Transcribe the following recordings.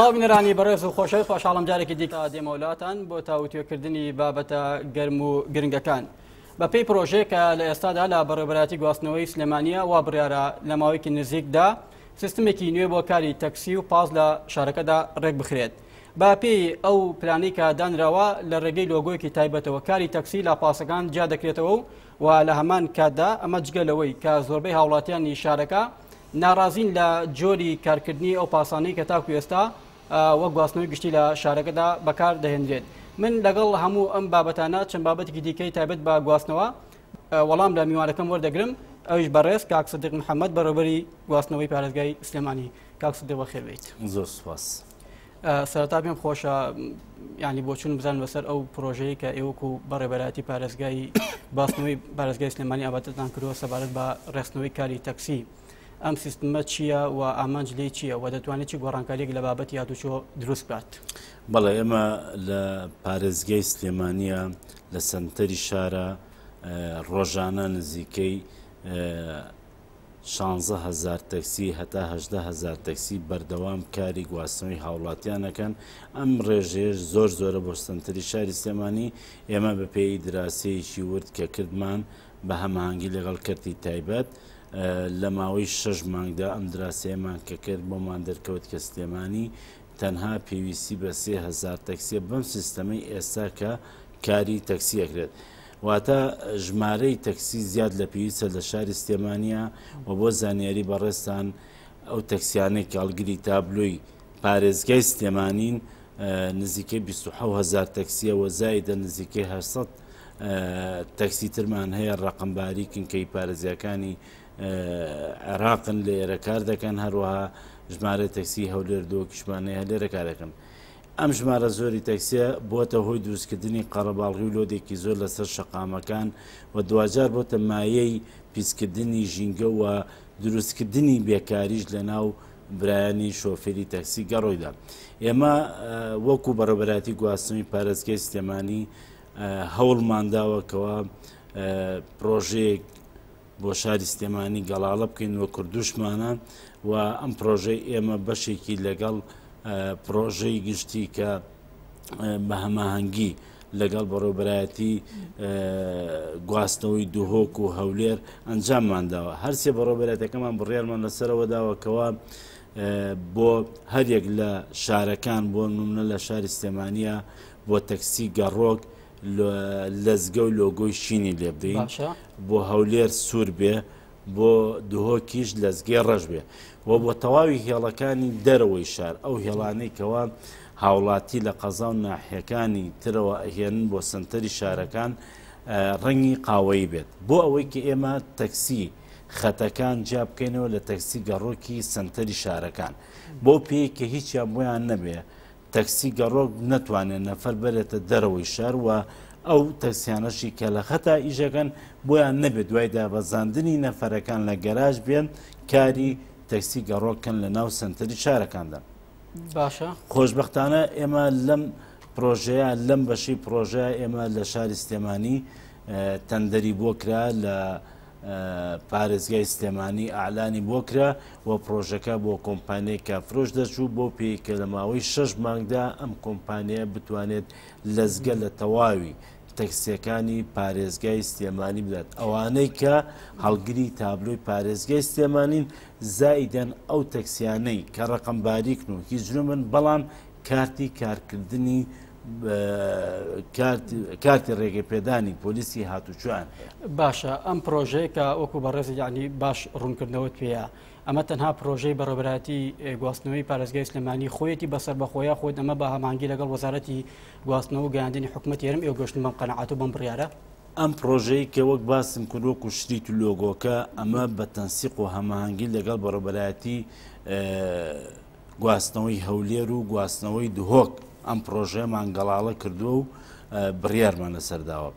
سڵاو بینەرانی بەڕێز و خۆشەویست، خۆشحاڵم جارێکی دیکە دێمەوە لاتان بۆ تاوتوێکردنی بابەتە گەرم و گرنگەکان. بەپێی پرۆژەیەک کە لە ئێستادا لە بەڕێوەبەرایەتی گواستنەوەی سلێمانییە، وا بڕیارە لە ماوەیەکی نزیکدا سیستمێکی نوێ بۆ کاری تەکسی و پاس لە شارەکەدا ڕێکبخرێت. بە پێی ئەو پلانەی کە دانراوە لە ڕێگەی لۆگۆیەکی تایبەتەوە کاری تەکسی لە پاسەکان جیا دەکرێتەوە و و لە هەمان کاتدا ئەمە جگە لەوەی کە زۆربەی هاوڵاتیانی شارەکە ناڕازین لە جۆری کارکردنی ئەو پاسانەی کە تاکو ئێستا وەک گواستنەوەی گشتی لە شارەکەدا بەکار دەهێنرێت. من لەگەڵ هەموو ئەم بابەتانە چەند بابەتێکی دیکەی تایبەت بە گواستنەوە وەڵام لە میوانەکەم وەردەگرم، ئەویش بەڕێز کاک سدیق محەممەد بەڕێوەبەری گواستنەوەی پارێزگای سلێمانی. کاک سدیق بەخێر بێیت. زۆر سوپاس. سەرەتا پێم خۆشە ینی بۆچون بزانم لەسەر ئەو پرۆژەیە کە ئێوەکو بەڕێبەرایەتی پارێزگای باستنەوەی پارێزگای سلێمانی ئاباتتان کردووە سەبارەت بە ڕێخستنەوەی کاری تەکسی. ئەم سیستمە چییە و ئامانج لێی چییە و دەتوانێت چی گۆڕانکاریەک لە بابەتی هاتوچۆ دروست بکات؟ بەڵێ ئێمە لە پارێزگای سلێمانیە لە سەنتەری شارە ڕۆژانە نزیکەی 16 هەزار تەکسی هەتا 18 هەزار تەکسی بەردەوام کاری گواستنەوەی هاوڵاتیان ئەکەن. ئەم ڕێژەیەش زۆر زۆرە بۆ سەنتەری شاری سلێمانی. ئێمە بەپێی دراسەیەکی ورد کە کردمان بە هەماهەنگی لەگەڵ کەرتی تایبەت لە ماوەی 6 مانگدا ئەم دراسەیەمان کە کرد بۆمان دەرکەوت کە سلێمانی تەنها پێویستی بە 3000 تەکسیە بەم سیستەمەی ئێستا کە کاری تەکسی ئەکرێت. واتە ژمارەی تەکسی زیاد لە پێویستە لە شاری سلێمانیە و بۆ زانیاری بەڕێزتان ئەو تەکسیانەی کە هەڵگری تابلۆی پارێزگای سلێمانین نزیکەی 26 هەزار تەکسیە و زایدە نزیکەی 800 تەکسی ترمان هەیە ڕەقەمباری کنکەی پارێزگاکانی عێراقن لێرە کار دەکەن. هەروەها ژمارە تەکسی هەولێر دۆکیشمان هەیە لێرە کار دەکەن. ئەم ژمارە زۆری تەکسیە بۆتە هۆی دروستکردنی قەرەباڵغی و لۆدێکی زۆر لەسەر شەقامەکان و دواجار بۆتە مایەی پیسکردنی ژینگە و دروستکردنی بێکاریش لە ناو برایانی شۆفێری تەکسی گەڕۆیدا. ئێمە وەکو بەڕێوەبەرایەتی گواستنەوەی پارێزگای سلێمانی هەوڵمان داوە کەوا پرۆژەیەک بۆ شاری سلێمانی گەڵاڵە بکەین و کردوشمانە و ئەم پرۆژەی ئێمە بەشێکی لەگەڵ پرۆژەی گشتی کە بە هەماهەنگی لەگەڵ بەڕێوبەرایەتی گواستنەوەی دهۆک و هەولێر ئەنجاممان داوە. هەرسێ بەڕێوبەرایەتەکەمان بڕیارمان لەسەرەوە داوە کەوا بۆ هەریەک لە شارەکان، بۆ نمونە لە شاری سلێمانیە بۆ تەکسی گەڕۆک لەزگە و لۆگۆی شینی لێ بدەین، بۆ هەولێر سوور بێ، بۆ دهۆکیش لەزگەی ڕەش بێ و بۆ تەواوی هێڵەکانی دەرەوەی شار، ئەو هێڵانەی کەوا هاوڵاتی لە قەزا و ناحیەکانی ترەوە ئەهێنن بۆ سنتەری شارەکان ڕەنگی قاوەیی بێت، بۆ ئەوەی کە ئێمە تەکسی خەتەکان جیا بکەینەوە لە تەکسی گەڕۆکی سنتەری شارەکان، بۆ پێی کە هیچیان بۆیان نەبێ تەکسی گەڕۆک نەتوانێت نەفەر بەرێتە دەرەوەی شار و ئەو تەکسیانەشی کە لە خەتا ئیشەکەن بۆیان نەبێت دوای دابەزاندنی نەفەرەکان لە گەراج بێن کاری تەکسی گەڕۆکەن لە ناو سنتەری شارەکاندا. باشە. خۆشببختانە ئێمە لەم پرۆژەیە، لەم بەشی پرۆژەیە ئێمە لە شاری سلێمانی تەندەری بۆ کرا، لە پارێزگای سلێمانی ئەعلانی بۆ کرا و پرۆژەکە بۆ کۆمپانیای کافرۆش دەچوو، بۆ پێی کە لە ماوەی 6 مانگدا ئەم کۆمپانیای بتوانێت لەزگە لە تەواوی تەکسیەکانی پارێزگای سلێمانی بدات، ئەوانەی کە هەڵگری تابلۆی پارێزگای سلێمانین، زائیدەن ئەو تەکسیانەی کە ڕقم باریکن و هیچ من بەڵام کارتی کارکردنی کارتی ڕێگە پێدانی پۆلیسی هاتوچۆیان هەیە. باشە، ئەم پرۆژەیە کە وەکو بەڕێزی یعنی باش ڕوونکردنەوەت پێیە، ئەمە تەنها پرۆژەی بەڕێوەبەرایەتی گواستنەوەی پارێزگای سلێمانی خۆیەتی بەسەر بەخۆیە خۆت ئەمە بە هەمانگی لەگەڵ وەزارەتی گواستنەوە و گەیاندنی حکوومەتی هەرێم ئێوە گەشتن بەم قەناعەت و بەم بڕیارە؟ ئەم پرۆژەی کە وەک باسم کرد وەکو شریت و لۆگۆکە، ئەمە بە تەنسیق و هەماهەنگی لەگەڵ بەڕێوەبەرایەتی گواستنەوەی هەولێر و گواستنەوەی دهۆک ئەم پرۆژەیەمان گەڵاڵە کردووە و بڕیارمان لەسەرداوە.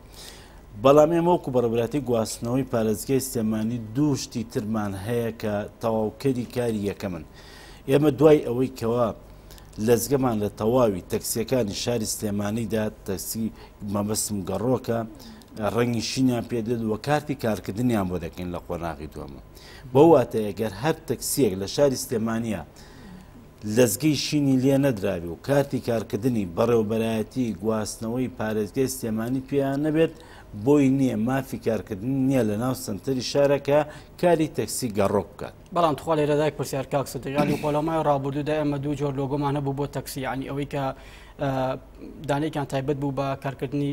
بەڵام ئێمە وەکو بەڕێوەبەرایەتی گواستنەوەی پارێزگای سلێمانی دوو شتی ترمان هەیە کە تەواوکەری کاری یەکەمن. ئێمە دوای ئەوەی کەوا لەزگەمان لە تەواوی تەکسیەکانی شاری سلێمانیدا، تەکسی مەبەستم گەڕۆکە، ڕەنگی شینیان پێدێت و کارتی کارکردنیان بۆ دەکەین لە قۆناغی دووەمە. بەو واتەیە گەر هەر تەکسیەک لە شاری سلێمانیە لەزگەی شینی لێ نەدرابێ و کارتی کارکردنی بەڕێوەبەرایەتی گواستنەوەی پارێزگای سلێمانی پێیان نەبێت، بۆی نییە مافی کارکردنی نییە لەناو سەنتەری شارەکە کاری تەکسی گەڕۆک بکات. بەڵام تخوا لێرەدا یەک پرسیار کاک سدیق، یانی خۆ لە ماوەی ڕابردوودا ئێمە دوو جۆر لۆگۆمان هەبوو بۆ تەکسی، یانی ئەوەی کە دانەیەکیان تایبەت بوو بە کارکردنی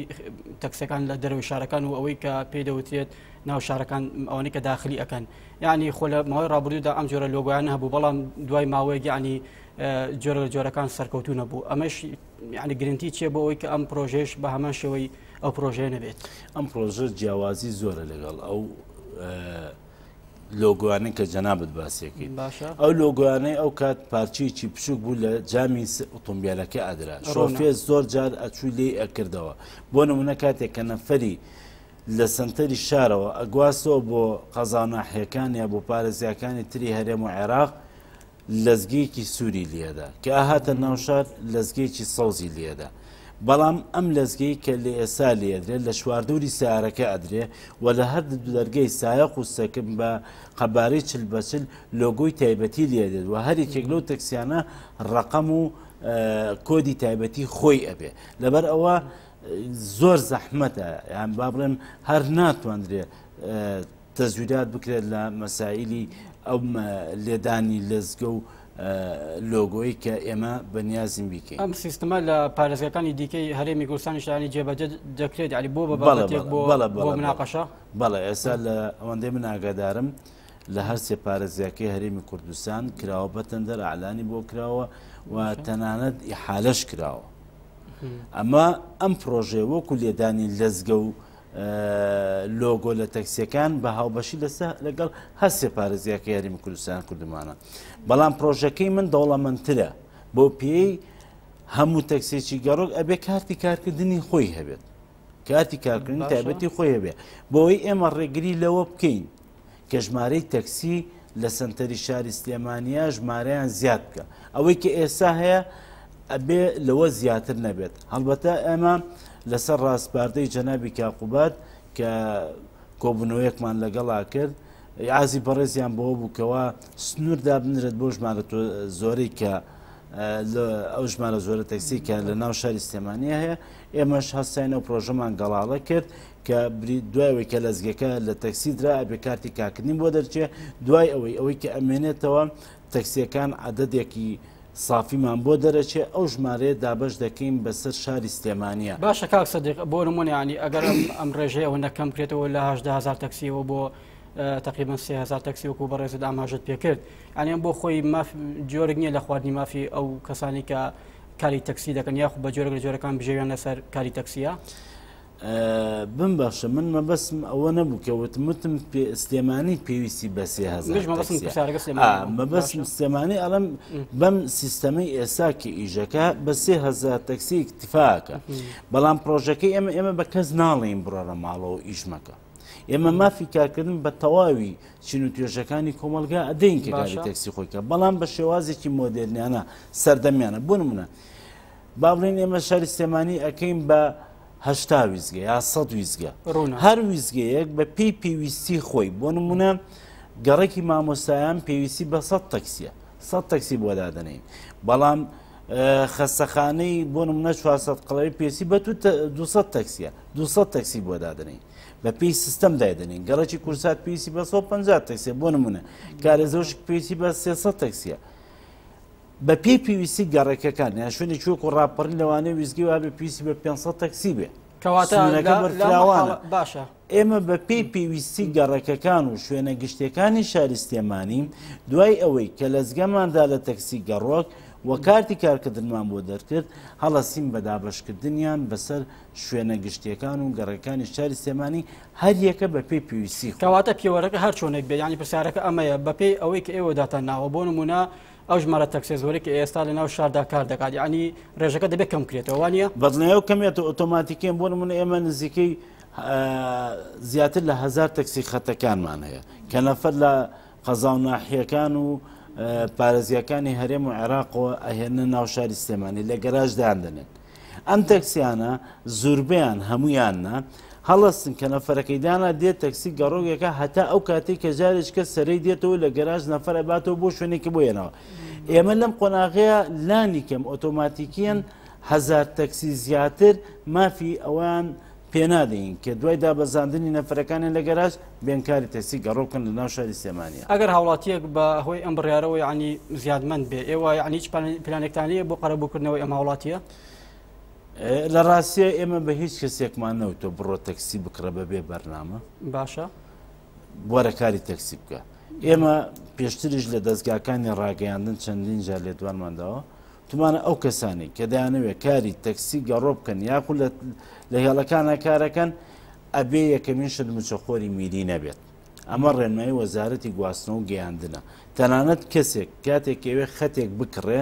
تەکسەکان لە دەرەوەی شارەکان و ئەوەی کە پێی دەوترێت ناو شارەکان ئەوانەی کە داخلی ئەکەن، یعنی خۆ لە ماوەی ڕابردوودا ئەم جۆرە لۆگۆیان هەبوو، بەڵام دوای ماوەیەک یعنی جۆرە لە جۆرەکان سەرکەوتوو نەبوو. ئەمەش یعنی گرنتی چییە بۆ ئەوەی کە ئەم پرۆژەیەش بە هەمان شێوەی ئەو پرۆژەیە نەبێت؟ ئەم پرۆژە جیاوازی زۆرە لەگەڵ ئەو لۆگۆیانەی کە جەنابت باسیەکەیت. باشە. ئەو لۆگۆیانەی ئەو کات پارچەیەکی بچووک بوو لە جامی ئۆتۆمبیلەکە ئەدرا، ڕوونە. شۆفێر زۆر جار ئەچوو لێی ئەکردەوە. بۆ نمونە کاتێک کە نەفەری لە سەنتەری شارەوە ئەگواستەوە بۆ قەزا و ناحیەکان یا بۆ پارێزگاکانی تری هەرێم و عێراق، لەزگەیەکی سووری لێدا، کە ئەهاتە ناو شار لەزگەیەکی سەوزی لێدا. بەڵام ئەم لەزگەی کە لە ئێستا لێدرێت لە چواردەوری سیارەکە ئەدرێ و لە هەر دەرگەی سایەق و سەکن بە قەبارەی 40 بە 40 لۆگۆی تایبەتی لێدێت و هەر یەکێک لەو تەکسیانە ڕەقەم و کۆدی تایبەتی خۆی ئەبێ. لەبەر ئەوە زۆر زەحمەتە، یان با بڵێم هەر ناتواندرێ تەزویرات بکرێت لە مەسائلی ئەو لێدانی لەزگە و لۆگۆی کە ئێمە بەنیازین بیکەین. ئەم سیستمە لە پارێزگاکانی دیکەی هەرێمی کوردستانیش یانی جێبەجێ دەکرێت، یانی بۆ بە بابەتێک بۆ مناقەشە؟ بەڵێ، ئێستا لە ئەوەندەی من ئاگادارم لە هەر سێ پارێزگاکەی هەرێمی کوردستان کراوە بە تەندەر، ئەعلانی بۆ کراوە و تەنانەت ئیحالەش کراوە. ئەمە ئەم پرۆژەیە وەکو لێدانی لەزگە و لۆگۆ لە تەکسیەکان بە هاوبەشی لەسە لەگەڵ هەر سێ پارێزگاکەی هەرێمی کوردستان کردومانە، بەڵام پرۆژەکەی من دەوڵەمەندترە بۆ پێی هەموو تەکسێکی گەڕۆک ئەبێ کارتی کارکردنی خۆی هەبێت، کارتی کارکردنی تایبەتی خۆی هەبێ، بۆی ئێمە ڕێگری لەوە بکەین کە ژمارەی تەکسی لە سەنتەری شاری سلێمانیا ژمارەیان زیاد بکە. ئەوەی کە ئێستا هەیە ئەبێ لەوە زیاتر نەبێت. هەڵبەتە ئێمە لەسەر ڕاسپاردەی جەنابی کاقوباد کە کۆبوونەوەیەکمان لەگەڵا کرد، ئازی بەڕێزیان بەوە بوو کەوا سنوور دابنرێت بۆ ژمارە زۆرەی کە ئەو ژمارە زۆرە تەکسی کە لە ناو شاری سلێمانیا هەیە. ئێمەش هەستاین ئەو پرۆژەمان گەڵاڵە کرد کە دوای ئەوەی کە لەزگەکە لە تەکسی درا ئەبێ کارتی کاکردنی بۆ دەرچێ، دوای ئەوەی کە ئەمێنێتەوە تەکسیەکان عەدەدێکی سافیمان بۆ دەرەچێ، ئەو ژمارەیە دابەش دەکەین بەسەر شاری سلێمانیە. باشە کاک سدیق، بۆ نمونە ینی ئەگەر ئەم ڕێژەیە ئەوەندە کەم بکرێتەوە لە 18,000 تەکسیەوە بۆ تقریبا 3,000 تەکسی وەکو بەڕێزت ئاماژەت پێکرد، یعنی ئەم بۆ خۆی ماف جۆرێک نییە لە خواردنی مافی ئەو کەسانی کە کاری تەکسی دەکەن یاخود بە جۆرێک لە جۆرەکان بژێویان لەسەر کاری تەکسیە؟ بمبەخشە من مەبەستم ئەوە نەبوو کە وتم وتم سلێمانی پێویستی بە 3000 منیش مەبەستم تەکسیە. پرسیارەکە سلێمانی بوو. مەبەستم باشە. سلێمانی ئەڵێم بەم سیستەمەی ئێستا کە ئیژەکە بە 3000 تەکسی اکتفاکە، بەڵام پرۆژەکەی ئێمە بە کەس ناڵێین بڕۆرە ماڵەوە ئیش مەکە. ئێمە مافی کارکردن بە تەواوی چین و توێژەکانی کۆمەڵگا ئەدەین کە کاری تەکسی خۆی کە، بەڵام بە شێوازێکی مۆدێرنیانە سەردەمیانە. بۆ نمونە با بڵێین ئێمە شاری سلێمانی ئەەکەین بە 80 ویزگە یا 100 ویزگە، هەر ویزگەیەک بە پێی پێویستی خۆی. بۆ نمونە گەڕێکی مامۆستایان پێویستی بە 100 تەکسیە، 100 تەکسی بۆ دادەنین، بەڵام خەستەخانەی بۆ نمونە 400 قەڵەوی پێویستی بە 200 تەکسیە، 200 تەکسی بۆ دادەنین بە پێی سیستەم دایدەنین. گەڕێکی کورسات پێویستی بە 150 تەکسیە، بۆ نمونە کارێزەوشک پێویستی بە 300 تەکسیە. بە پێی پێویستی گەڕێکەکان یان شوێنێکی وەکو ڕاپەڕین لەوانەیە ویزگەی وابێ پێویستی بە 500 تەکسی بێ. کەواتە سنوورەکە بەرفراوانە. باشە. ئێمە بە پێی پێویستی گەڕەکەکان و شوێنە گشتیەکانی شاری سلێمانی دوای ئەوەی کە لەزگەماندا لە تەکسی گەڕۆک و کارتی کارکردنمان بۆ دەرکرد، هەڵەسین بە دابەشکردنیان بەسەر شوێنە گشتیەکان و گەڕەکانی شاری سلێمانی هەر یەکە بە پێی پێویستی خۆی. کەواتە پێوەرەکە هەر چۆنێک بێ، یعنی پرسیارەکە ئەمەیە بە پێی ئەوەی کە ئێوە داتان ناوە، بۆ نمونە ئەو ژمارە تەکسێ زۆرێک کە ئێستا لە ناو شاردا کار دەکات، یعنی ڕێژەکە دەبێت کەم بکرێتەوە، وانییە؟ بەدڵنیایەوە کەمێتەوە ئۆتۆماتیکیان. بۆ نمونە ئێمە نزیکەی زیاتر لە 1000 تەکسی خەتەکانمان هەیە کە نەفەر لە قەزا و ناحیەکان و پارێزگاکانی هەرێم و عێراقەوە ئەهێنە ناو شاری سلێمانی لە گەراج دادەنێن. ئەم تەکسیانە زوربیان هەمویان نا هەڵەستن کە نەفەرەکەی دانا دێت تەکسی گەڕۆگێکە هەتا ئەو کاتێک کە جارێککە سەرەی دێتەوە لە گەراج نەفەر ئەباتەوە بۆ شوێنێکی بۆ هێناوە. ئێمە لەم قۆناغەیە لانی کەم ئۆتۆماتیکیەن هەزار تەکسی زیاتر مافی ئەوان پێنادەین کە دوای دابەزاندنی نەفەرەکانیان لە گەراج بێن کاری تەکسی گەڕۆ بکەن لە ناو شاری سلێمانیە. ئەگەر هاوڵاتیەک بە هۆی ئەم بڕیارەوە یەعنی زیادمەند بێ ئێوە یەعنی هیچ پلانێکتان نیە بۆ قەرەبووکردنەوەی ئەم هاوڵاتیە؟ لە ڕاستیە ئێمە بە هیچ کەسێکمان نەوتۆ بڕۆ تەکسی بکڕە بەبێ بەرنامە. باشە. بوارە کاری تەکسی بکە. ئێمە پێشتریش لە دەزگاکانی ڕاگەیاندن چەندین جار لێدوانمان داوە وتمانە ئەو کەسانەی کە دەیانەوێت کاری تەکسی گەڕۆ بکەن یاخود لە هێڵەکانە کارەکەن ئەبێ یەکەمین شت موچەخۆری میری نەبێت ئەمە ڕێنمایی وەزارەتی گواستنەوە و گەیاندنە تەنانەت کەسێک کاتێک ئەوێ خەتێک بکڕێ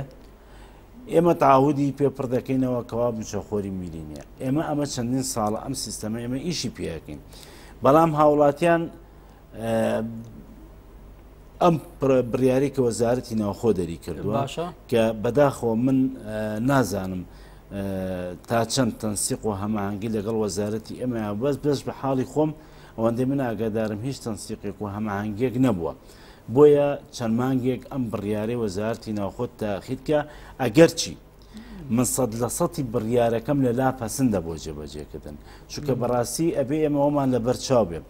ئێمە تعهودی پێ پڕ دەکەینەوە کەوا موچەخۆری میری نییە ئێمە ئەمە چەندین ساڵە ئەم سیستەمە ئێمە ئیشی پێەکەین بەڵام هاوڵاتیان ئەم بڕیاری کە وەزارەتی ناوخۆ دەری کردووە کە بەداخەوە من نازانم تا چەند تەنسیق و هەماهەنگی لەگەڵ وەزارەتی ئێمە بەس بەس بە حاڵی خۆم ئەوەندەی من ئاگادارم هیچ تەنسیقێک و هەماهەنگیەک نەبووە بۆیە چەند مانگێک ئەم بڕیارەی وەزارەتی ناوخۆ تاخیر کە ئەگەرچی من سەد لە سەتی بڕیارەکەم لەلا پەسندە بۆ جێبەجێکردن چونکە بەڕاستی ئەبێ ئێمە ئەومان لەبەر چاو بێ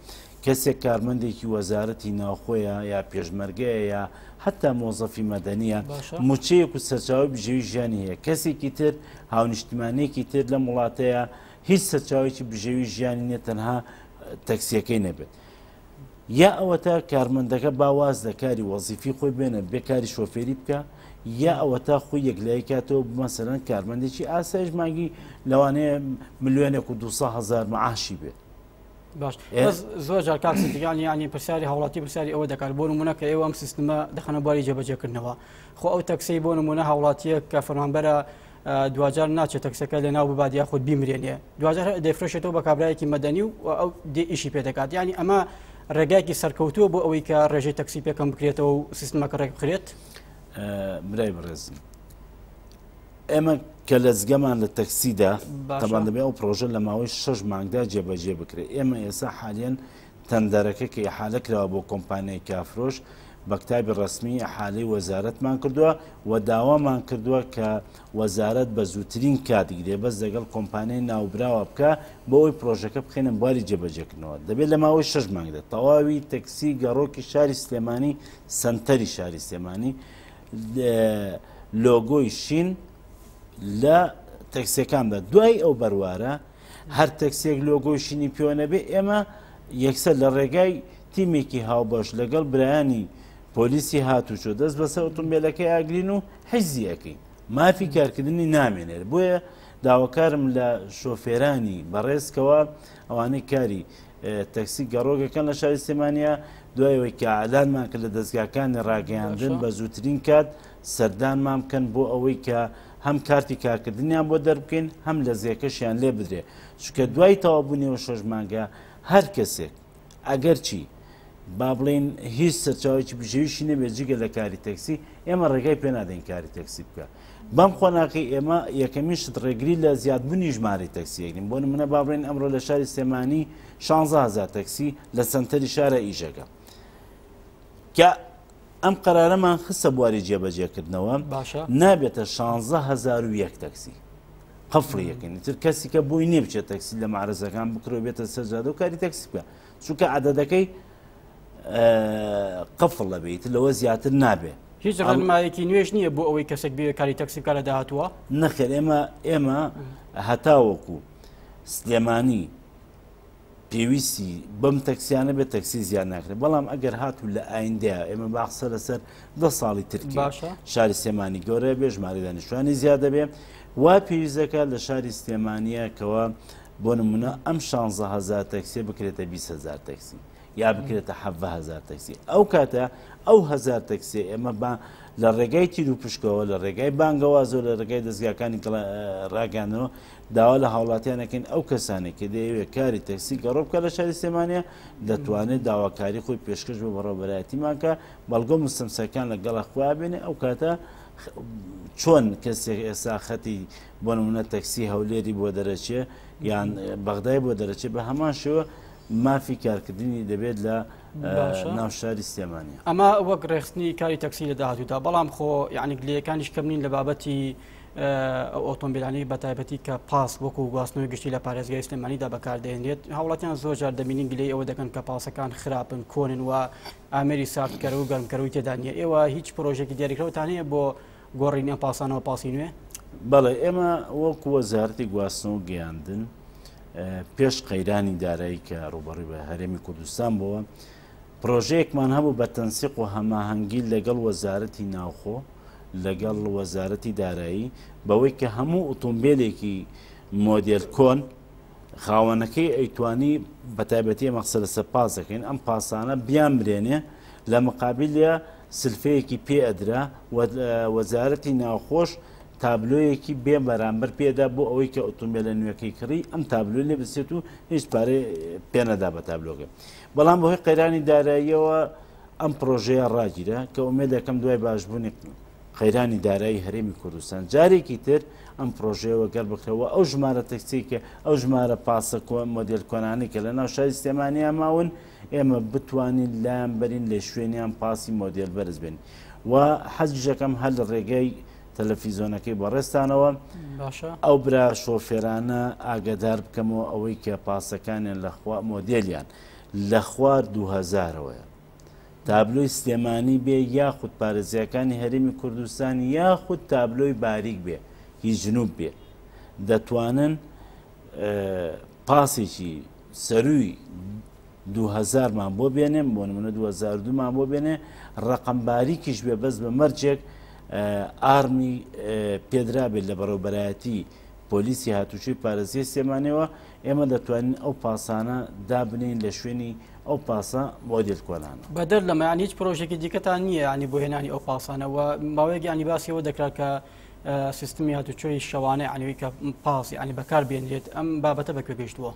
کەسێک کارمەندێکی وەزارەتی ناوخۆیە یا پێشمەرگەیە یا حتا مۆزەفی مەدەنیە موچەیەک و سەرچاوی بژێوی ژیانی هەیە کەسێکی تر هاونیشتیمانێکی تر لەم وڵاتەیە هیچ سەرچاوێکی بژێوی ژیانی نیە تەنها تەکسیەکەی نەبێت یا ئەوەتا کارمەندەکە با واز لە کاری وەزیفی خۆی بێنە بێ کاری شۆفێری بکە یا ئەوەتا خۆی یەکلایی کاتەوە مەسەلەن کارمەندێکی ئاسایش مانگی لەوانەیە ملیۆنێک و 200 هەزار معاشی بێت. باش بەس زۆر جار کاک سدیقیان یعنی پرسیاری هاوڵاتی پرسیاری ئەوە دەکات بۆ نمونە کە ئێوە ئەم سیستمە دەخەنە بواری جێبەجێکردنەوە خۆ ئەو تەکسەی بۆ نمونە هاوڵاتیەک کە فەرمانبەرە دواجار ناچێت تەکسەکە لەناو ببات یاخود بیمرێنێ دواجار دەیفرۆشێتەوە بە کابرایەکی مەدەنی و ئەو دێ ئیشی پێ دەکات یعنی ئەمە ڕێگایەکی سەرکەوتووە بۆ ئەوەی کە ڕێژەی تەکسی پێکەم بکرێتەوە و سیستمەکە ڕێک بخرێت برای بەڕێزم ئێمە کە لەزگەمان لە تەکسیدا تەبان دەبێ ئەو پرۆژە لە ماوەی شەش مانگدا جێبەجێ بکرێت ئێمە ئێستا حالیەن تەندەرەکە کە ئیحالە کراوە بۆ کۆمپانیای کافرۆش بە کتابی ڕەسمی ئیحالەی وەزارەتمان کردووە و داوامان کردووە کە وەزارەت بە زووترین کات گرێبەست لەگەڵ کۆمپانیای ناوبراوە بکا بۆ ئەوەی پرۆژەکە بخەینە بواری جێبەجێکردنەوە. دەبێت لە ماوەی شەش مانگدا تەواوی تەکسی گەڕۆکی شاری سلێمانی، سەنتەری شاری سلێمانی، لۆگۆی شین لە تەکسیەکاندا دوای ئەو بەروارە هەر تەکسیەک لۆگۆی شینی پێوە نەبێ ئێمە یەکسەر لە ڕێگای تیمێکی هاوبەش لەگەڵ برایانی پۆلیسی هاتوچۆ دەست بەسەر ئۆتۆمبیلەکەی ئاگرین و حیزی ئەەکەین مافی کارکردنی نامێنێت بۆیە داواکارم لە شۆفێرانی بەڕێزکەوە ئەوانەی کاری تەکسی گەڕۆکەکەن لە شاری سلێمانە دوای ئەوەی کە ئالانمان کرد لە دەستگاکانی ڕاگەیاندن بە زووترین کات سەردانمان بکەن بۆ ئەوەی کە هەم کارتی کارکردنیان بۆ دەربکەین هەم لە زێکەشیان لێ بدرێ چونکە دوای تەواوبوونیەوە شەش مانگە هەر کەسێک ئەگەرچی با بڵێین هیچ سەرچاوێکی بژێویشی نەبێت جگە لە کاری تەکسی ئێمە ڕێگای پێ نادەین کاری تەکسی بکە بەم قۆناغی ئێمە یەکەمین شت ڕێگری لە زیادبوونی ژمارەی تەکسی ئەگرین بۆ نمونە با بڵێین ئەمڕۆ لە شاری سلێمانی 16 هەزار تەکسی لە سەنتەری شارە ئیشەکە کە ئەم قەرارەمان خستە بواری جێبەجێکردنەوە باشە. نابێتە 16,001 تەکسی قفڵی یەکەین تر کەسی کە بۆی نییە بچێت تەکسی لە معرەزەکان بکرێ و بێتە سەر جادە و کاری تەکسی بکە چونکە عەدەدەکەی قفڵ دەبێت لەوە زیاتر نابێ هیچ ڕێنمایەکی نوێش نییە بۆ ئەوەی کەسێک بێ کاری تەکسی بکات لە داهاتووە؟ نەخێر ئێمە ئێمە هەتاوەکو سلێمانی پێویستی بەم تەکسیانە بێت تەکسی زیاد ناکرێت بەڵام ئەگەر هاتوو لە ئایندەیە ئێمە با قسە لەسەر دە ساڵی ترکی باشە. شاری سلێمانی گەورە بێ ژمارەی دانیشتوانی زیاد دەبێ وا پێویست دەکات لە شاری سلێمانیە کەوا بۆ نمونە ئەم 16 هزار تەکسیە بکرێتە 20 هزار تەکسی یا بکرێتە 17 هزار تەکسی ئەو کاتە ئەو هزار تەکسیە ئێمە با لە ڕێگای تیر و پشکەوە لە ڕێگای بانگەوازەوە لە ڕێگای دەزگاکانی ڕاگەیاندنەوە داوا لە هاوڵاتیان ئەکەین ئەو کەسانەی کە دەیەوێت کاری تەکسی گەڕۆ بکات لە شاری سلێمانیە دەتوانێت داواکاری خۆی پێشکەش بە بەڕێوەبەرایەتیمان کە بەڵگە و مستەمسەکان لەگەڵ خۆیان بێنێ ئەو کاتە چۆن کەسێک ئێستا خەتی بۆ نمونە تەکسی هەولێری بۆ دەرەچێ یان بەغدای بۆ دەرەچێ بە هەمان شێوە مافی کارکردنی دەبێت لە ناو شاری سلێمانی. ئەمە وەک ڕێکخستنی کاری تەکسی لە داهاتوودا، بەڵام خۆ یعنی گلەیەکانیش کەم نین لە بابەتی ئەو ئۆتۆمبیلانەی بە تایبەتی کە پاس وەکو گواستنەوەی گشتی لە پارێزگای سلێمانیدا بەکاردێنرێت، هاوڵاتیان زۆر جار دەبینین گلەی ئەوە دەکەن کە پاسەکان خراپن، کۆنن و ئامێری ساردکەرەوە و گەرمکەرەوەی تێدا نییە. ئێوە هیچ پرۆژێکی دیاریکراوتان هەیە بۆ گۆڕینی ئەم پاسانەوە پاسی نوێ؟ بەڵێ، ئێمە وەکو وەزارەتی گواستنەوە و گەیاندن پێش قەیرانی دارایی کە ڕووبەڕووی بە هەرێمی کوردستان بووە، پرۆژەیەکمان هەبوو بە تەنسیق و هەماهەنگی لەگەڵ وەزارەتی ناوخۆ، لەگەڵ وەزارەتی دارایی، بەوەی کە هەموو ئۆتۆمبیلێکی مۆدێل کۆن خاوەنەکەی ئەیتوانی بە تایبەتی ئێمە قسە لەسەر پاس دەکەین، ئەم پاسانە بیانمرێنێ، لە مقابلە سلفەیەکی پێ ئەدرا و وەزارەتی ناوخۆش تابلۆیەکی بێ بەرامبەر پێدا بۆ ئەوەی کە ئۆتۆمبیلە نوێەکەی کڕی ئەم تابلۆ لێ بسێت و هیچ پارەی پێنەدا بە تابلۆکە. بەڵام بەهۆی قەیرانی داراییەوە ئەم پرۆژەیە ڕاگیرا کە ئومێد دەکەم دوای باشبوونی قەیرانی دارایی هەرێمی کوردستان جارێکی تر ئەم پرۆژەیە وەگەڕ بکرەوە ئەو ژمارە تەکسی کە ئەو ژمارە پاسە مۆدێل کۆنانەی کە لە ناو شاری سلێمانیا ماون ئێمە بتوانین لایان بەرین لە شوێنیان پاسی مۆدێل بەرز بێن و حەزیش دەکەم هەر لە ڕێگەی تەلەفیزۆنەکەی بەڕێزتانەوە ئەو برا شۆفێرانە ئاگادار بکەمەوە ئەوەی کە پاسەکانیان لە خوا مۆدێلیان لە خوار 2000ەوەیە تابلۆی سلێمانی بێ یاخود پارێزگاکانی هەرێمی کوردستان یاخود تابلۆی باریک بێ هی جنوب بێ دەتوانن پاسێکی سەروی 2000مان بۆ بێنێ، بۆ نمونە 2002مان بۆ بێنێ، ڕقم باریکیش بێ بەس بە مەرجێک ئارمی پێدرابێت لە بەڕێوبەرایەتی پۆلیسی هاتوچۆی پارێزگای سلێمانیەوە، ئێمە دەتوانین ئەو پاسانە دابنین لە شوێنی ئەو پاسە مۆدێل کۆنانە. بەدەر لەمە یانی هیچ پرۆژێکی دیکەتان نییە ینی بۆ هێنانی ئەو پاسانە و ماوەیەک ینی باسی ئەوە دەکرا کە سیستمی هاتوچۆی شەوانە ینی کە پاس ینی بەکار بێنرێت، ئەم بابەتە بەکوێ گەیشتووە؟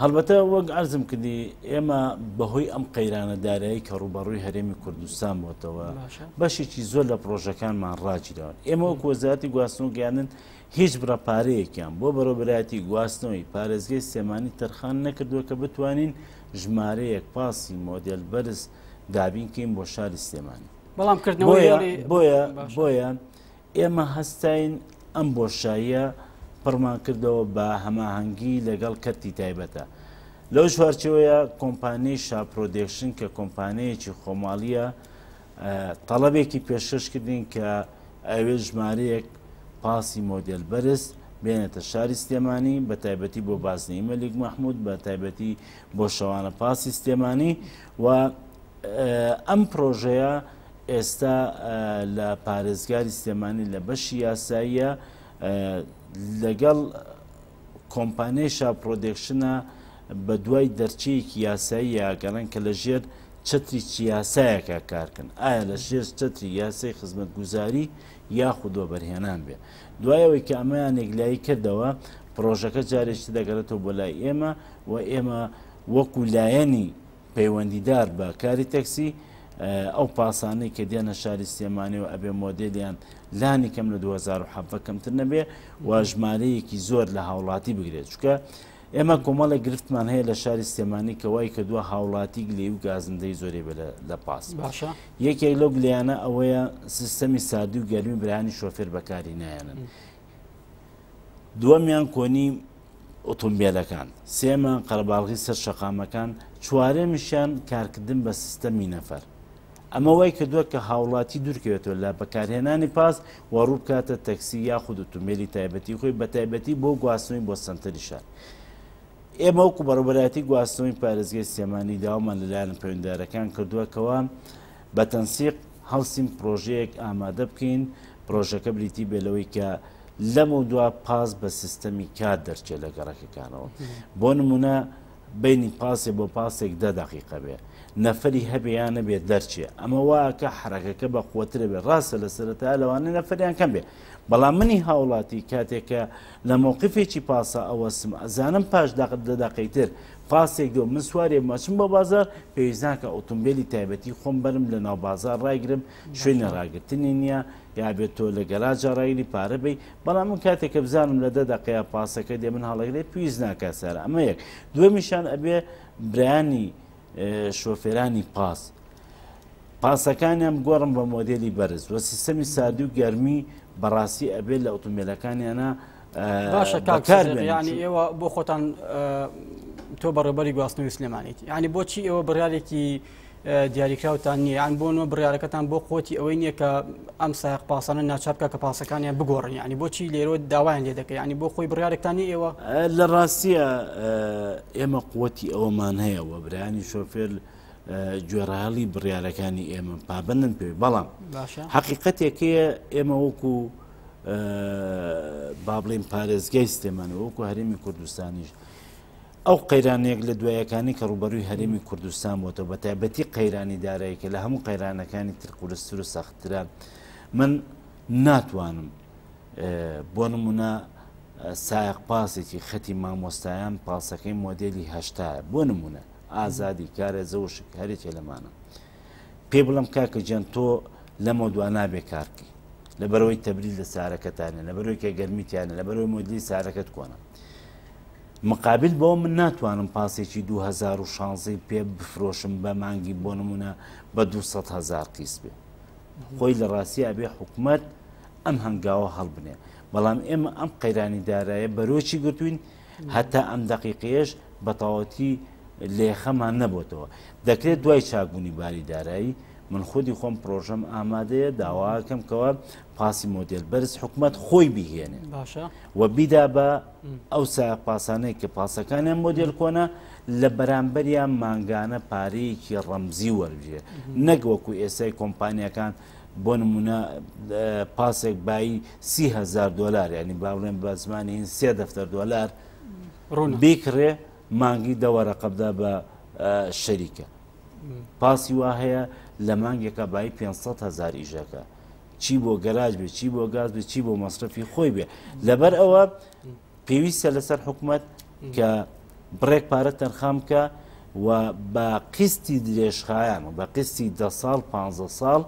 هەڵبەتە وەک عەرزم کردی ئێمە بەهۆی ئەم قەیرانە دارایی کە ڕووبەڕووی هەرێمی کوردستان بۆتەوە بەشێکی زۆر لە پرۆژەکانمان ڕاگیراون. ئێمە وەک وەزارەتی گواستنەوە گەیاندن هیچ بڕە پارەیەکیان بۆ بەڕێوەبەرایەتی گواستنەوەی پارێزگای سلێمانی تەرخان نەکردووە کە بتوانین ژمارەیەک پاسی مۆدێل بەرز دابین کەین بۆ شاری سلێمانی. بەڵام کردنەوەی بۆیە بۆیە ئێمە هەستاین ئەم بۆشاییە پڕمان کردەوە بە هەماهەنگی لەگەڵ کەرتی تایبەتە. لەو چوارچێوەیە کۆمپانیای شا پرۆدێکشن کە کۆمپانیایەکی خۆماڵییە تەڵەبێکی پێشکەش کردین کە ئەوێ ژمارەیەک پاسی مۆدێل بەرز بێنێتە شاری سلێمانی بە تایبەتی بۆ بازنەی مەلیک مەحمود بە تایبەتی بۆ شەوانە پاسی سلێمانی و ئەم پرۆژەیە ئێستا لە پارێزگاری سلێمانی لە بەشی یاساییە لەگەڵ کۆمپانیای شا پرۆدێکشنە بە دوای دەرچەیەکی یاسایی یاگەڕێن کە لە ژێر چەتری چ یاسایەکە کارکەن ئایا لە ژێر چەتری یاسای خزمەتگوزاری یاخود وەبەرهێنان بێ دوای ئەوەی کە ئەمەیان یەکلایی کردەوە پرۆژەکە جارێکی دەگەڕێتەوە بۆ لای ئێمە و ئێمە وەکو لایەنی پەیوەندیدار بە کاری تەکسی، ئەو پاسانەی کە دێنە شاری سلێمانی و ئەبێ مۆدێلیان لانی کەم لە 2017 کەمتر نەبێ و ژمارەیەکی زۆر لە هاوڵاتی بگرێت چونکە ئێمە کۆمەڵێک گرفتمان هەیە لە شاری سلێمانی کە وای کردووە هاوڵاتی گلەیی و گازندەی زۆری بێ لە پاس. باشە. یەکێک لەو گلەیانە ئەوەیە سیستەمی ساردی و گەرمی برایانی شۆفێر بەکاری نایەنن. دووەمیان کۆنی ئۆتۆمبێلەکان، سێیەمیان قەرەباڵغی سەر شەقامەکان، چوارەمیشیان کارکردن بە سیستەمی نەفەر. ئەمە وای کردووە کە هاوڵاتی دوورکەوێتەوە لە بەکارهێنانی پاس و ڕووبکاتە تەکسی یاخود ئۆتۆمبێلی تایبەتی خۆی بەتایبەتی بۆ گواستنەوەی بۆ سەنتەری شار. ئێمە وەکو بەڕێوەبەرایەتی گواستنەوەی پارێزگای سلێمانی داوامان لە لایەنە پەیوەندیدارەکان کردووە کەوا بە تەنسیق هەڵسین پرۆژەیەک ئامادە بکەین، پرۆژەکە بریتی بێ لەوەی کە لەمەودوا پاس بە سیستەمی کات دەرچێت لە گەڕەکەکانەوە. بۆ نمونە بینی پاسێ بۆ پاسێک دە دەقیقە بێ نەفەری هەبێ یان نەبێ دەرچێ ئەمە واکە حرەکەکە بە قوترە بێ ڕاستە لە سەرەتا لەوانەیە نەفەریان کەم بێ بەڵام منی هاوڵاتی کاتێک کە لە مۆقفێکی پاسە ئەوەسم ئەزانم پاش دە دەقەی تر پاسێک دۆ من سوارێ مەچم بۆ بازار پێویست ناکە ئۆتۆمبیلی تایبەتی خۆم بەرم لە ناو بازار ڕایگرم شوێنی ڕاگرتنی نییە یا بێت تۆ لە گەراجا ڕایگری پارە بی بەڵام من کاتێک کە بزانم لە دە دەقەیە پاسەکە دێ من هەڵەگرێ پێویست ناکە سارە ئەمە یەک دووەمیشان ئەبێ برایانی شۆفێرانی پاس پاسەکانیان بگۆڕن بە مۆدێلی بەرز و سیستەمی ساردی و گەرمی بەڕاستی ئەبێت لە ئۆتۆمبیلەکانیانە باشە کاک ینی ئێوە بۆ خۆتان تۆ بەڕێبەری گواستنەوەی سلێمانیت ینی بۆچی ئێوە بڕارێکی دیاریکراوتان نییە یان بۆ نوە بڕارەکەتان بۆ قوتی ئەوەی نییە کە ئەم سایق پاسانە ناچار بکە کە پاسەکانیان بگۆڕن ینی بۆچی لێرەوە داوایان لێ دەکە ینی بۆ خۆی بڕارێکتان نیە ئێوە لە ڕاستیە ئێمە قوتی ئەوەمان هەیە و برایانی شۆفێر گوێڕایەڵی بڕیارەکانی ئێمە پابندن پێ بەڵام حقیقەتێکەیە ئێمە وەکو با بڵێن پارێزگای سلێمانی وەکو هەرێمی کوردستانیش ئەو قەیرانێک لە دوایەکانی کە ڕوبەروی هەرێمی کوردستان بۆتەوە بە تایبەتی قەیرانی دارایی کە لە هەموو قەیرانەکانی تر قورستر و سەختترە من ناتوانم بۆ نمونە سایق پاسێکی خەتی مامۆستایان پاسەکەی مۆدێلی هەشتا بۆ نمونە ئازادی کارێزە وشک هەرێکێ لەمانە پێ بڵم کاکە گیان تۆ لەمە دوا نابێ کارکەی لەبەرەوەی تەبریل لە سارەکەتانە لەبەرەوەی کە گەرمیتیانە لەبەرەوەی مۆدلی سارەکەت کۆنە مقابل بۆ من ناتوانم پاسێکی 2016 پێ بفرۆشم بە مانگی بۆ نمونە بە 200 هزار قیس بێ خۆی لە ڕاستی ئەبێ حکومت ئەم هەنگاوە هەڵبنێ بەڵام ئێمە ئەم قەیرانی دارایە بەرۆکی گرتوین هەتا ئەم دەقیقەیەش بەتەواوەتی لێخەمان نەبۆتەوە. دەکرێت دوای چاکبوونی باری دارایی، من خودی خۆم پرۆژەم ئامادەیە، داواکەم کەوا پاسی مۆدێل بەرز حکومەت خۆی بیهێنێ و بیدا بە ئەو سایەق پاسانەی کە پاسەکانیان مۆدێل کۆنە لە بەرامبەریان مانگانە پارەیەکی ڕەمزی وەربگرێ نەک وەکو ئێستای کۆمپانیاکان بۆ نمونە پاسێک بایی 30هزار دلار ینی با بڵێن بە زمانی هین سێ دەفتەر دلار بیکڕێ مانگی دە وەرەقە بدا بە شەریکە پاسی وا هەیە لە مانگێکە بایی 500 هزار ئیشەکە چی بۆ گەراج بێ چی بۆ گاز بێ چی بۆ مەسرەفی خۆی بێ لەبەر ئەوە پێویستە لەسەر حکومت کە بڕێک پارە تەرخان بکە و بە قیستی درێژخایەن و بە قیستی دە ساڵ پ ساڵ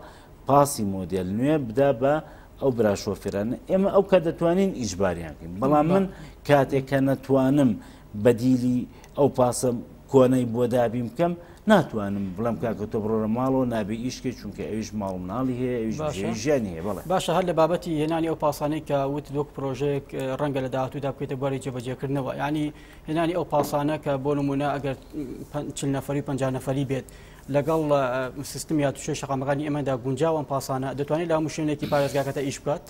پاسی مۆدێل نوێ بدا بە ئەو برا شۆفێرانە ئێمە ئەو کات دەتوانین ئیجباریان کەین بەڵام من کاتێک کە نەتوانم بەدیلی ئەو پاسە کۆنەی بۆ دابین بکەم ناتوانم بڵێم کاکە تۆ بڕۆرە ماڵەوە نابێ ئیشکەی چونکە ئەویش ماڵ مناڵی هەیە ئەویش ژیانی هەیە بەڵێ باشە هەر لە بابەتی هێنانی ئەو پاسانەی کە وت وەک پرۆژەیەک ڕەنگە لە داهاتوودا بکەیتە بواری جێبەجێکردنەوە ینی هێنانی ئەو پاسانە کە بۆ نمونە ئەگەر 40 نەفەری 50 نەفەری بێت لەگەڵ سیستمی هاتوچۆی شەقامەکانی ئێمەدا گونجاوە ئەم پاسانە دەتوانێت لە هەموو شوێنێکی پارێزگاکەتە ئیش بکات؟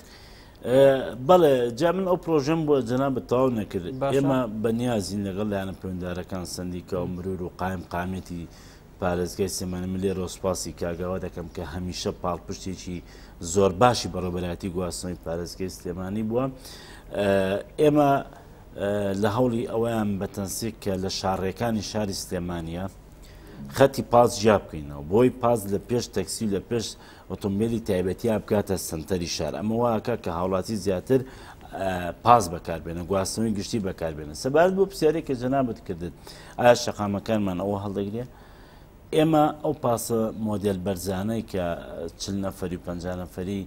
بەڵێ جا من ئەو پرۆژەم بۆ جەنابت تەواو نەکرد ئێمە بەنیازین لەگەڵ لایەنە پەیوەندارەکان سەندیکا و مرور و قایم قامێتی پارێزگای سلێمانی من لێرەوە سوپاسی کاگاوە دەکەم کە هەمیشە پاڵپشتێکی زۆر باشی بەڕێوەبەرایەتی گواستنەوەی پارێزگای سلێمانی بووە ئێمە لە هەوڵی ئەوەیان بە تەنسیق کە لە شاڕێکانی شاری سلێمانە خەتی پاس جیا بکەینەوە بۆی پاس لە پێش تەکسی و لە پێش ئۆتۆمبیلی تایبەتیا بکاتە سنتەری شار ئەمە واکە کە هاوڵاتی زیاتر پاس بەکاربێنە گواستنەوەی گشتی بەکاربێنە سەبارەت بۆ پرسیارێک کە جەنابت کردت ئایا شەقامەکانمان ئەوە هەڵدەگرێ ئێمە ئەو پاسە مۆدێل بەرزانەی کە چل نەفەری و پ نەفەری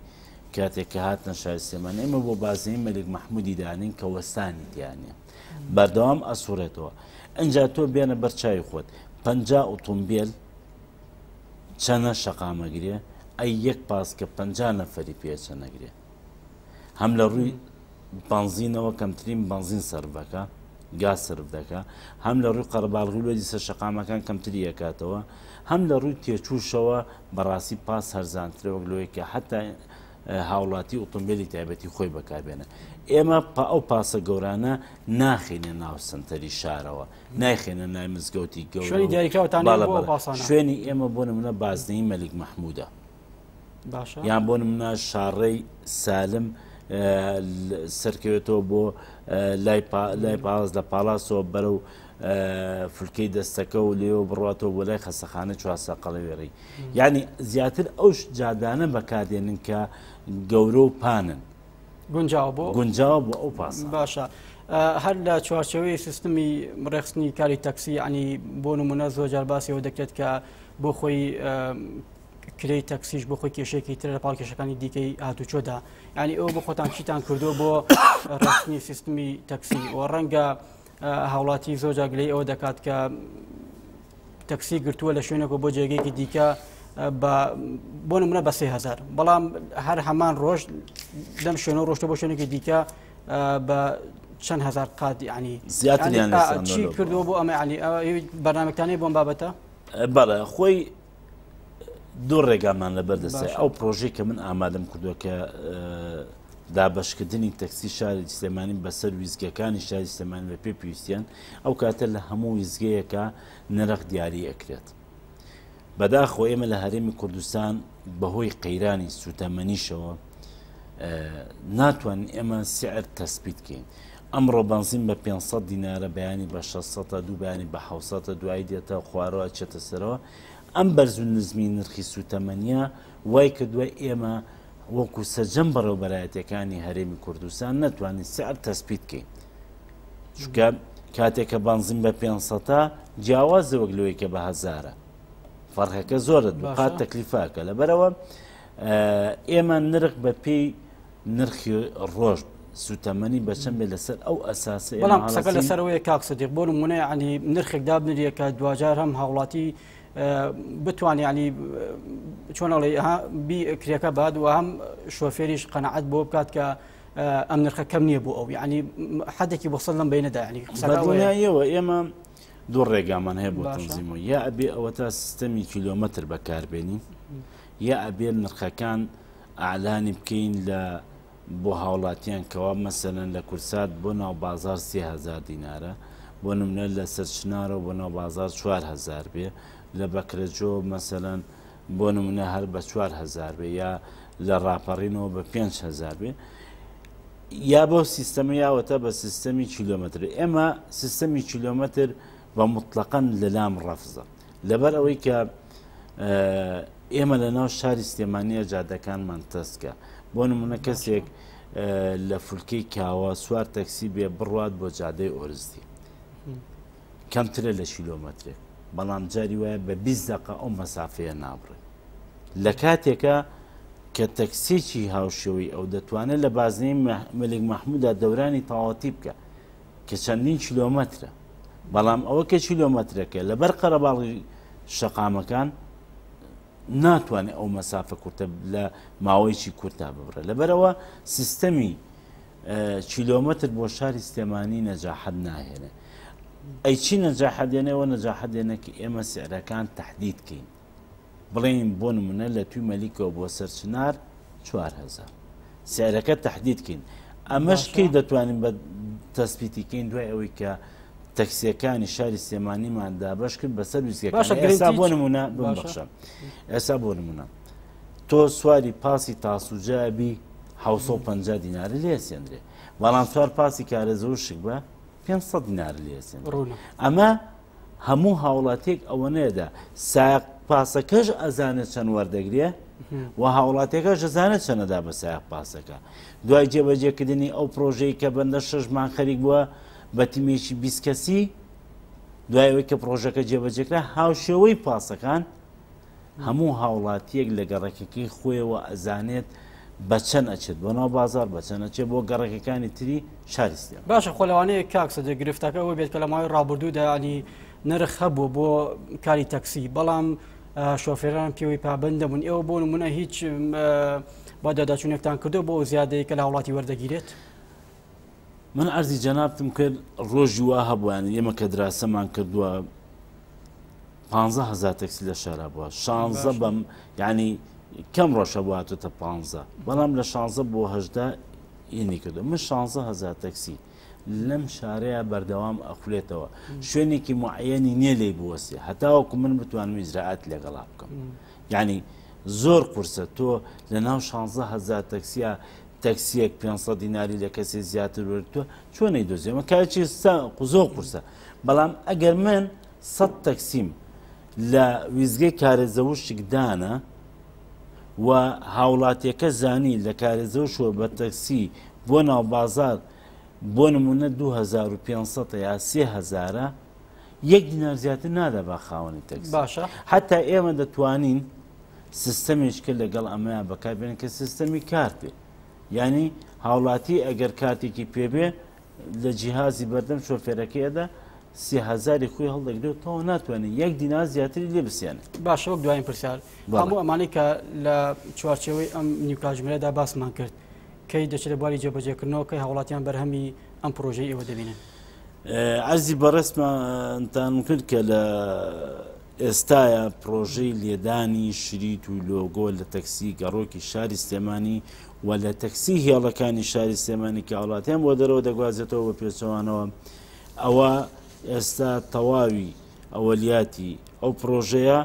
کاتێک کە هاتنە شاری سلێمانی ئێمە بۆ بازنەی مەلیک مەحمودی دانین کە وەستانی تیانە بەردەوام ئەسوڕێتەوە ئەجا تۆ بێنە بەر چاوی خۆت پ ئۆتۆمبیل چەنە شەقامەگرێ ئەی یەک پاس کە پ نەفەری پێ چەنەگرێ هەم لە ڕووی بەنزینەوە کەمترین بەنزین سەرف دەکا گاز سەرف دەکا هەم لە ڕووی قەرەباڵغی لۆ دیسە شەقامەکان کەمتری ئەکاتەوە هەم لە ڕووی تێچووشەوە بەڕاستی پاس هەرزانترە وەک لەوەی کە حتا هاوڵاتی ئۆتۆمبیلی تایبەتی خۆی بەکاربێنە ئێمە پا ئەو پاسە گەورانە ناخینە ناو سنتەری شارەوە نایخێنە نای مزگەوتی گەورە شوێنی دیاریکراوتان بەڵێ بەڵێ. شوێنی ئێمە بۆ نمونە بازنەی مەلیک مەحموودە باشە یان بۆ نمونە شاڕێی سالم سەرکەوێتەوە بۆ لای لای پاڵاس لە پاڵاسەوە بەرەو فلکەی دەستەکە و لێەوە بڕاتەوە بۆ لای خەسەخانە چواسە قەڵەوێڕی یعنی زیاتر ئەو جادانە بەکاردێنن کە گەورە و پانن گونجاوە بۆ گونجاوە بۆ ئەو پاس باشە. هەر لە چوارچێوەی سیستمی ڕێکخستنی کاری تەکسی ینی بۆ نمونە زۆر جار باسی ئەوە دەکرێت کە بۆ خۆی کرێی تەکسیش بۆ خۆی کێشێکی تر لە پاڵ کێشەکانی دیکەی هاتوچۆدا ینی ئەو بۆ خۆتان چیتان کردو بۆ ڕێکخستنی سیستمی تەکسی و ڕەنگە هاوڵاتی زۆر جار گلەی ئەوە دەکات کە تەکسی گرتووە لە شوێنێک و بۆ جێگەیەکی دیکە بە بۆ نمونە بە 3000 بەڵام هەر هەمان ڕۆژ لەم شوێنە ڕۆشتە بۆ شوێنێکی دیکە بە چەند هزار قات ینی زیاتریان چی کردووە بۆ ئەمە ینی بەرنامەکانی بۆم بابەتە؟ بەڵێ خۆی دوو ڕێگامان لەبەر دەستە ئەو پرۆژەی کە من ئامادەم کردووە کە دابەشکردنی تەکسی شاری سلێمانی بەسەر ویزگەکانی شاری سلێمانی بە پێ پێویستیان ئەو کاتە لە هەموو ویزگەیەکە نرخ دیاری ئەکرێت. بەداخەوە ئێمە لە هەرێمی کوردستان بەهۆی قەیرانی سوتەمەنیشەوە ناتوانین ئێمە سعر تەسبیت کەین. ئەمڕۆ بەنزین بە 500 دینارە بەیانی بە 600 دوو بەیانی بە 600 دوایی دێتە خوارەوە ئەچێتە سەرەوە ئەم بەرز و نزمی نرخی سوتەمەنیە وای کردووە ئێمە وەکو سەرجەم بەڕێوبەرایەتەکانی هەرێمی کوردستان نەتوانین سعر تەسبیت کەین چونکە کاتێک کە بەنزین بە پێنسەتە جیاوازە وەک لەوەی کە بە هەزارە فەرقەکە زۆرە دووقات تەکلیفاکە لەبەرەوە ئێمە نرخ بە پێی نرخی ڕۆژ سوتەمەنی بە چەند بێ لەسەر ئەو ئەساسە بەڵام قسەکە لەسەرەوەی کاک سدیق بۆ نمونە ینی نرخێک دابنرێ کە دواجار هەم هاوڵاتی بتوانێت ینی چۆنەڵی بی کرێکە باد و هەم شۆفێریش قەنەعەت بۆ بکات کە ئەم نرخە کەم نییە بۆ ئەو یعنی حدێکی بۆ سەد لەم بینەدا ینی بەدڵنیاییەوە ئێمە دوو ڕێگامان هەیە بۆ تەنزیم و یا ئەبێ ئەوە تا سیستەمی کیلۆمەتر بەکاربێنین یا ئەبێ نرخەکان ئالانی بکەین لە بۆ هاوڵاتیان کەوا مەسەلەن لە کورسات بۆ ناو بازار 3000 دینارە بۆ نمونە لە سەرچنارەوە بۆ ناو بازار 4000 بێ لە بەکرەجۆ مەسەلەن بۆ نمونە هەر بە 4000 بێ یا لە ڕاپەڕینەوە بە 5000 بێ یا بەو سیستەمە یاوەتە بە سیستەمی کیلۆمەتر ئێمە سیستەمی کیلۆمەتر بە مطلقەن لەلام ڕەفزە لەبەر ئەوەی کە ئێمە لە ناو شاری سلێمانیە جادەکانمان تەسکە بۆ نمونە کەسێک لە فولکەی کاوە سوار تەکسی بێ بڕوات بۆ جادەی ئۆرزدی کەمترە لە کیلۆمەترێک بەڵام جاری وایە بە 20 دقە ئەو مەسافەیە نابڕێ لە کاتێکە کە تەکسێکی هاوشێوەی ئەو دەتوانێت لە بازنەی مەلیک مەحمودا دەورانی تەواوەتی بکە کە چەندین کیلۆمەترە بەڵام ئەوە کە کیلۆمەترەکە لەبەر قەرەباڵی شەقامەکان ناتوانێت ئەو مەسافە کورتە لە ماوەیەکی کورتا ببڕێت لەبەرەوە سیستەمی کیلۆمەتر بۆ شاری سلێمانی نەجاحەت ناهێنێ ئەی چی نەجاحەت دێنێەوە نەجاحەت دێنێ کە ئێمە سعرەکان تهدید کەین بڵێین بۆ نمونە لە توی مەلیکەوە بۆ سەرچنار 4000 سعرەکە تهدید کەین ئەمەش کەی دەتوانین بە تەسپیتی کەین دوای ئەوەی کە تەکسیەکانی شاری سلێمانیمان دابەش کرد بەسەر ویستگەکان ئێستا بۆ نمونە بمبەخشە ئێستا بۆ نمونە تۆ سواری پاسی تاسوجە بی 750 دینار لێ سێندرێ بەڵام سوار پاسی کارێزە و شک بە 500 دینار لێ سێندرێ ئەمە هەموو هاوڵاتیەک ئەوەنەیەدا سایەق پاسەکەش ئەزانێت چەند وەردەگرێ و هاوڵاتیەکەش ئەزانێت چەنەدا بە سایەق پاسەکە دوای جێبەجێکردنی ئەو پرۆژەی کە بەندە شەش مانگ خەریک بووە بە تیمێکی 20 کەسی دوای ئەوەی کە پرۆژەکە جێبەجێکرا هاوشێوەی پاسەکان هەموو هاوڵاتیەک لە گەڕەکەکەی خۆیەوە ئەزانێت بە چەند ئەچێت بۆ ناو بازار بە چەند ئەچێت بۆ گەڕەکەکانی تری شاری سلێمانی. باشە خۆ لەوانەیە کاک سەدیق گرفتەکە ئەوە بێت کە لە ماوەی ڕابردوودا ینی نرخ هەبوو بۆ کاری تەکسی بەڵام شۆفێران پێوەی پابند دەبوون ئێوە بۆ نمونە هیچ بەدواداچوونێکتان کردو بۆ زیادەیە کە لە هاوڵاتی وەردەگیرێت؟ من عەرزی جەنابتم کرد ڕۆژی وا هەبوو یانی ئێمە کە دراسەمان کردووە 15000 تەکسی لە شارا بووە 16 بەم یعنی کەم ڕۆژە بوو هاتوتە 15 بەڵام لە 16 بۆ 18 ینی کردو من 16000 تەکسی لەم شارەیە بەردەوام ئەخولێتەوە شوێنێکی معەنی نییە لێی بوەسێ هەتاوەکو من بتوانم ئیجرائات لەگەڵا بکەم یعنی زۆر قورسە تۆ لە ناو 16000 تەکسیا تەکسیەک 500 دیناری لە کەسێ زیاتر وەرگتووە چۆن نەیدۆزیەوە کارێکی زۆر قورسە بەڵام ئەگەر من سەد تەکسیم لە ویزگەی کارێزەوشک دانا و هاوڵاتیەکە زانی لە کارێزەوشەوە بە تەکسی بۆ ناو بازار بۆ نمونە 2500 یا 3000 یەک دینار زیاتر نادا بە خاوەنی تەکسی. باشە. حتا ئێمە دەتوانین سیستەمێک کە لەگەڵ ئەمەیان بەکاربێنن کە سیستەمی کارت بێ، یعنی هاوڵاتی ئەگەر کارتێکی پێبێ لە جیهازی بەردەم شۆفێرەکەی ئەدا 3000ی خۆی هەڵدەگرێت تەواو ناتوانێت یەک دینار زیاتری لێ بسێنێت. باشە وەک دوایین پرسیار، هەموو ئەمانەی کە لە چوارچێوەی ئەم نیو کاتژمێرەدا باسمان کرد کەی دەچێتە بواری جێبەجێکردنەوە، کەی هاوڵاتیان بەرهەمی ئەم پرۆژەی ئێوە دەبینن؟ عەرزی بەڕێزتان کرد کە لە ئێستایا پرۆژەی لێدانی شریت و لۆگۆ لە تەکسی گەڕۆکی شاری سلێمانی و لە تەکسی هێڵەکانی شاری سلێمانی کە هاوڵاتیان بۆ دەرەوە دەگوازێتەوە بە پێچەوانەوە ئەوە ئێستا تەواوی ئەوەلیاتی ئەو پرۆژەیە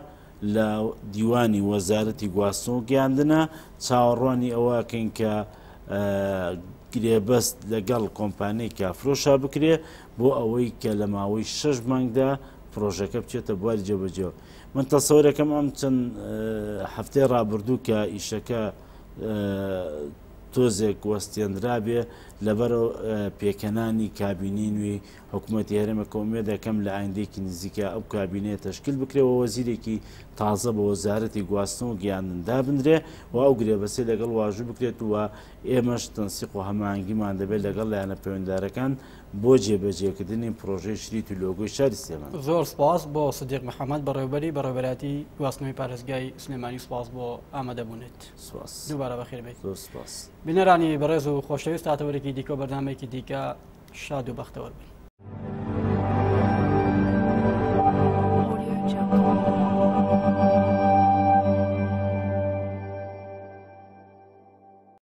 لە دیوانی وەزارەتی گواستنەوە گەیاندنە چاوەڕوانی ئەوەکەین کە گرێبەست لەگەڵ کۆمپانیای کافرۆشا بکرێ بۆ ئەوەی کە لە ماوەی شەش مانگدا پرۆژەکە بچێتە بواری جێبەجێ من تەسەورەکەم ئەم چەند هەفتەی ڕابردوو کە ئیشەکە تۆزێک وەستێنرابێ لەبەر پێکەنانی کابینەی نوێی حکوومەتی هەرێمە کە ئومێد دەکەم لە ئایندەیەکی نزیکە ئەو کابینەیە تەشکیل بکرێ و وەزیرێکی تازە بە وەزارەتی گواستنەوە و گەیاندن دابنرێ و ئەو گرێبەستەی لەگەڵ واژوو بکرێت و ئێمەش تەنسیق و هەماهەنگیمان دەبێت لەگەڵ لایەنە پەیوەندیدارەکان بۆ جێبەجێکردنی پرۆژەی شریت و لۆگۆی شاری سلێمانی. زۆر سپاس بۆ سدیق محەمەد بەڕێوەبەری بەڕێوەبەرایەتی گواستنەوەی پارێزگای سلێمانی سپاس بۆ ئامادەبوونت. سپاس. دووبارە بەخێر بێیت. زۆر سپاس. بینەرانی بەڕێز و خۆشەویست تا تەوەرێکی دیکە و بەرنامەیەکی دیکە شاد و بەختەوەر بن.